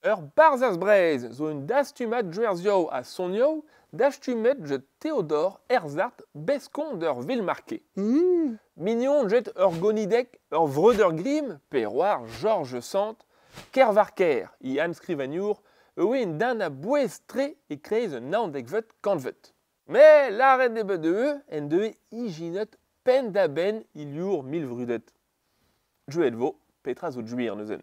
Ur Barzhaz Breizh zo un dastumad gwerzioù ha sonioù dastumet get Théodore Herzart beskont ur Villemarqué. Mignon get ur Gonideg, ur Vreudeur Grimm, pe c'hoar George Sand, Kervarker, i anskrivagnour, e oe un den a-bouez-tre e-kreiz un naontekvet kantved. Met lâret eo bet dezhe en deue ijinet penn-da-benn iliour milvrudet. Jouet vo petra zo gwir neuze.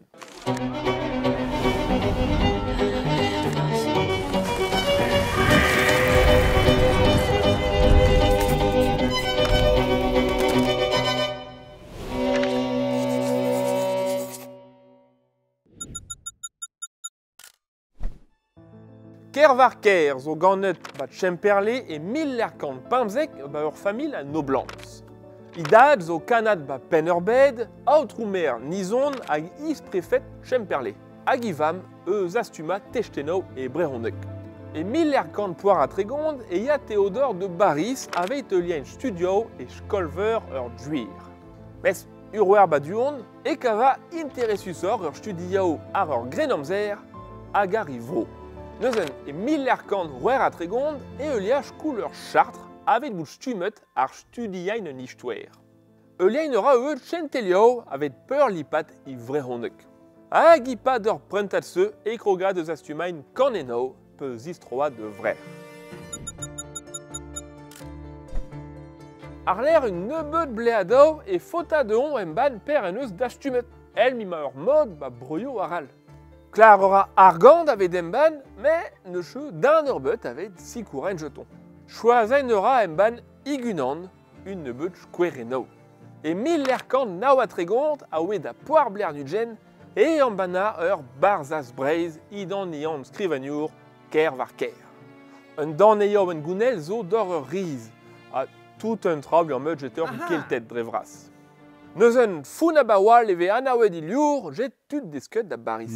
Kervarker zo ganet ba Kemperle e 1915 ba ur familh a noblañs. E dad zo kannad ba Penn-ar-Bed, aotrou-maer Nizon hag is-prefed Kemperle, hag e vamm eus Astuma Testennoù e brezhoneg. E 1934 e ya Théodore de Baris aveit heuliañ studioù e skol-veur ur Gwir. Mes ur ba du-hont e kava interesusoc'h ur studioù àr ur grennamzer hag ar e vro. Neuze, e 1936 e heuliaj kouleur Chartres aveit bout stummet ar studiañ un istoer. Heuliañ a ra eo kentelioù aveit peurlipat e vrezhoneg. Hag e-pad ur prantad-se e krogad eus astumañ kanennoù pe zistroad de vrer. Àr-lerc'h un nebeud bleadoù e faota dezhoñ embann per en eus dastumet, èl m'emañ ur mod ba broioù arall. Klar a ra argant aveit embann, met ne cheu den ur aveit sikour jeton. Choazañ a ra embann igunan un nebeud skouerennoù. E 1939 a oe da poar blernujen e embanna ur Barzhaz Breizh idan ian skrivagnour ker war ker. Un daneioù en gounel zo d'or ur riz, ha tout un tra ur meud jeteur keltet dre vras. Neuzen foun a bawal e ve anaouet i liour jet tud desket da Baris.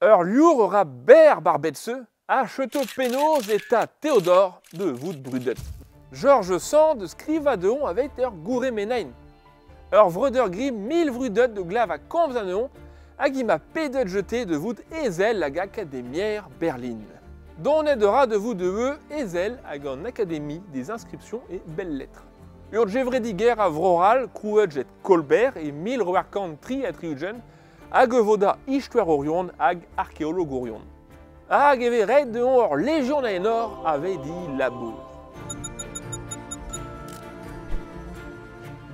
Ur liour ur a ber barbet-se a cheto penaos eta Théodore de vout brudet. George Sand skriva dehon aveit ur gouremenain. Ur vreudeur Grimm mil brudet de glav a komz anezhon hag i ma pedet jeté de vout ezel hag akademier Berlin. Donet ura de vout de eux ezel hag an Académie des inscriptions et belles-lettres. Ur jevrediger a vroral krouet jet Colbert e mil roarkant tri ha tri-ugent hag e voda istoer-orion hag arkeolog-orion. Hag e ve ret dehon ur legion a enor aveit i labour.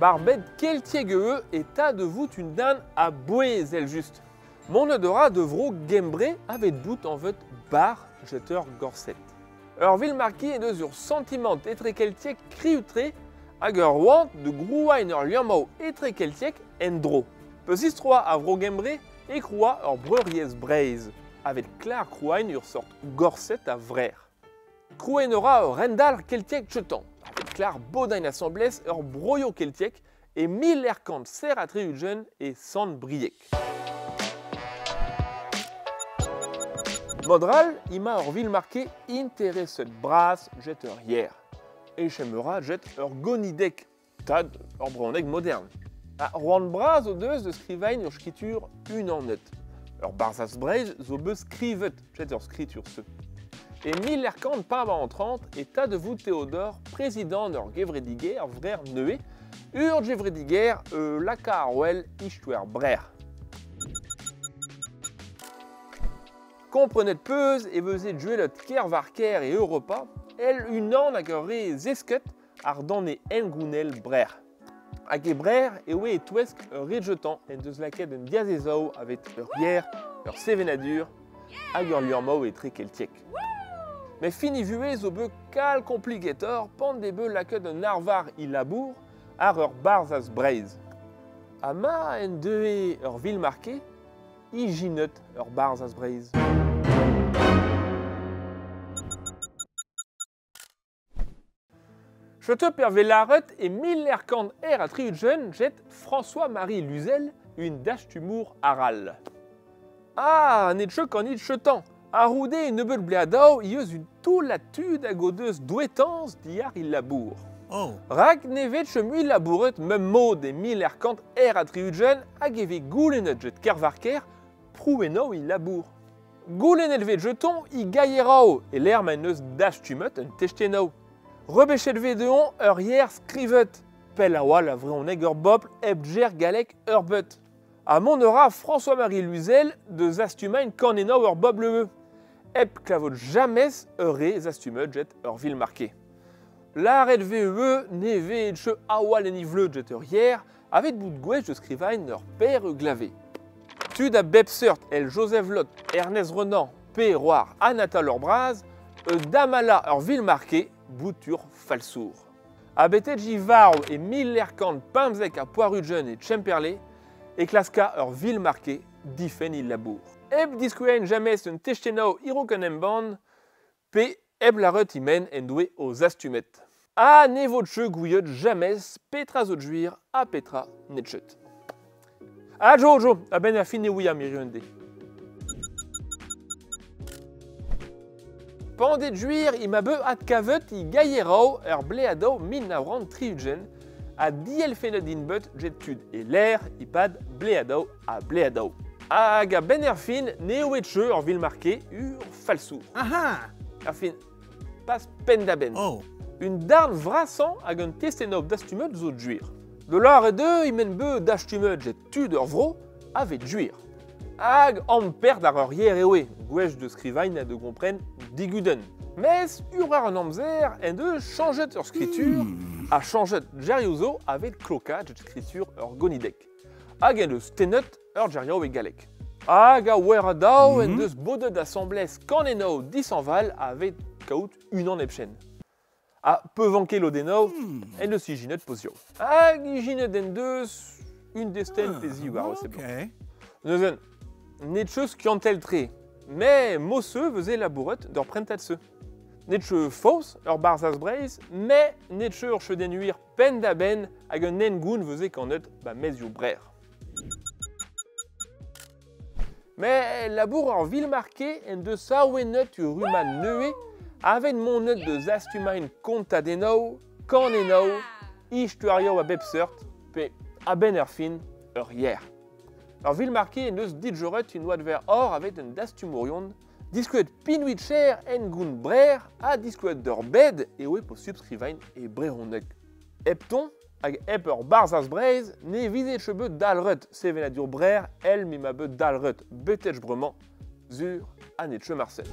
Barbed keltiek eo e ta de vout un dan a bouez el just. Monet ura de vro gembre avet bout en vet bar jeteur gorset. Ur vil marquis en deus ur sentiment etrekeltiek kriutre hag ur oant de grouain ur liammañ etrekeltiek en dro. Peus istroa a vro gembre e kroa ur breuriez Breizh, avet klar krouain ur sort gorset a vrer. Krouain ura ur rendal keltiek chetan, avet klar bodain assemblez ur broio keltiek e mil erkant ser a tri-ugent e sant Brieg. Modral ima ur vil marqué intereset bras jet ur hier. E chemera jet ur gonidek, tad ur brezhoneg modern. A roan bras o deus de skrivain ur skritur unanet. Ur Barzhaz Breizh zo beus skrivet jet ur skritur se. E mil erkant pab an 30 e ta de vout Théodore, président ur gevrediger vrer neue, ur gevrediger e laka ar wel istoer brer. Komprenet peus e veze duelet Kervarker e Europa, el unan hag ur re zesket ar dan e engounel brer. Hag e brer e oe e touesk ur re jetan en deus laket un diazezaou avet ur yer, ur sevenadur hag ur liammañ etre keltiek. Mais fini vuez zo beu kal kompligetor pan de beu laket un arvar i labour ar ur Barzhaz Breizh. Ha ma en deue ur vil marqué, ijinet ur Barzhaz Breizh. Cheto per velaret e mil erkant er a tri-ugent jet François-Marie Luzel un dastumour aral. Ah, ne tcheu kan it chetan. A roude e nebeud bleadaou i eus un toull a tud hag o deus douetans diar il labour. Oh. Rak ne vet mui labouret mem mod e mil erkant er a tri-ugent hag e ve goulennet jet Kervarker prouenno il labour. Goulennet vez jeton i gaierao e l'air ma neus dastumet un testenao. Rebechet vez deon ur yer skrivet. Pel a oa la vreoneg ur bobl eb ger galek ur beut. A mont ura François-Marie Luzel de zastumain kanenao ur bobl e. Eb klavot jamez ur re zastumet jet ur vil marqué. Laret ve ne ve che awal en ivleu jet ur yer avet bout gwech de skrivain ur per glave. Tud a bep seurt el Joseph Lot, Ernest Renan, P. Roar, Anatole Braz, e damala ur vil marqué, boutur falsour. A betet ji varv e mil erkant pemzek a poarudjen e Chemperle, e klaska ur vil marqué difen il labour. Eb diskuein jamez un testenao irok an emban, pe eb laret imen en doue o zastumet. A ne vo tcheu gouiot jamez petra zo djuir a petra netchet. A jo, a ben a fin e ouia miriunde. Pandet juir i ma beu at kavet i gaierao ur bleado min navrant triugen a dielfenet din beut jet tud e l'air i pad bleado a bleado. Hag a ben er fin ne oet cheu ur vil marqué ur falsour. Aha! Er fin, pas pen da ben. Oh. Un darn vrasan hag un testenop dastumet zo djuir. De l'ar e deux imen beu dastumet jet tud ur vro avet djuir. Hag amper d'ar ur yer eoe, gwech de skrivain a de gompren diguden. Mes ur ar an amzer en de changet ur skritur a changet geriozo avet kloka jet skritur ur gonidek. Hag en deus tennet ur gerio e galek. Hag a wer a dao en deus bodet assemblez kanenao disanval avet kaout unan epchen. A peu vanke lodenao en deus ijinet pozio. Hag ijinet en deus un desten pezi war o seblant. Okay. Neuzen, netcheus kiantel tre, mais mosseux veze labouret d'ur prentat se. Netcheu faos ur barzaz breiz, mais netcheu ur chedenuir pen da ben hag un engoun veze kanet ba mezioù brer. Mais labour ur vil marqué en deus saouenet ur ruman neue avet monet de zastumain kontadenao, kanenao, istuario a bep seurt, pe a ben er fin ur yer. Ur vil marqué en deus dit un oad ver or avet un dastumorion, diskuet pinwitcher en goun brer a diskuet d'ur bed e oe po subscrivain e brehonek. Epton hag ep ur barzaz breiz ne vize chebe dalret sevenadur brer el mi ma beut dalret betech bremañ zur an etche Marcel.